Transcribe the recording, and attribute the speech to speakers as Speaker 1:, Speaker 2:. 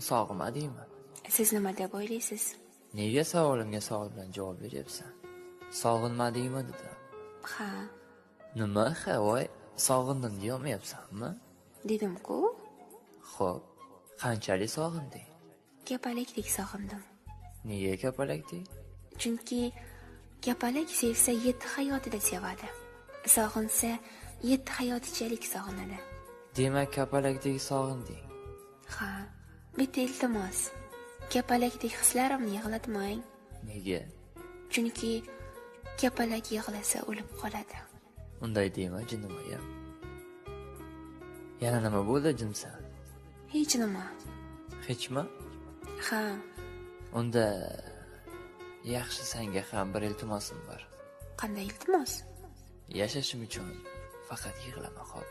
Speaker 1: Sog'inmadingmi?
Speaker 2: Siz nima deb o'ylaysiz?
Speaker 1: Nega savolimga savol bilan javob beryapsan? Sog'inmadingmi dedim.
Speaker 2: Ha.
Speaker 1: Nima ha, voy, sog'indim deyolmayapsanmi?
Speaker 2: Dedim-ku.
Speaker 1: Xo'p, qanchalik sog'inding?
Speaker 2: Kapalakdek sog'indim.
Speaker 1: Nega kapalakdek?
Speaker 2: Chunki kapalak sevsa 7 hayotida sevadi. Sog'insa 7 hayotichalik sog'inadi.
Speaker 1: Demak, kapalakdek sog'inding.
Speaker 2: Ha, bitta iltimos. Kapalakdek hislarimni yig'latmang.
Speaker 1: Nega?
Speaker 2: Chunki kapalak yig'lasa o'lib qoladi.
Speaker 1: Unday dema, jinnivoyam. Yana nima bo'ldi, jimsan?
Speaker 2: Hech nima.
Speaker 1: Hechmi?
Speaker 2: Ha.
Speaker 1: Unda yaxshi, senga ham bir iltimosim bor.
Speaker 2: Qanday iltimos?
Speaker 1: Yashashim uchun faqat yig'lama, xo'p?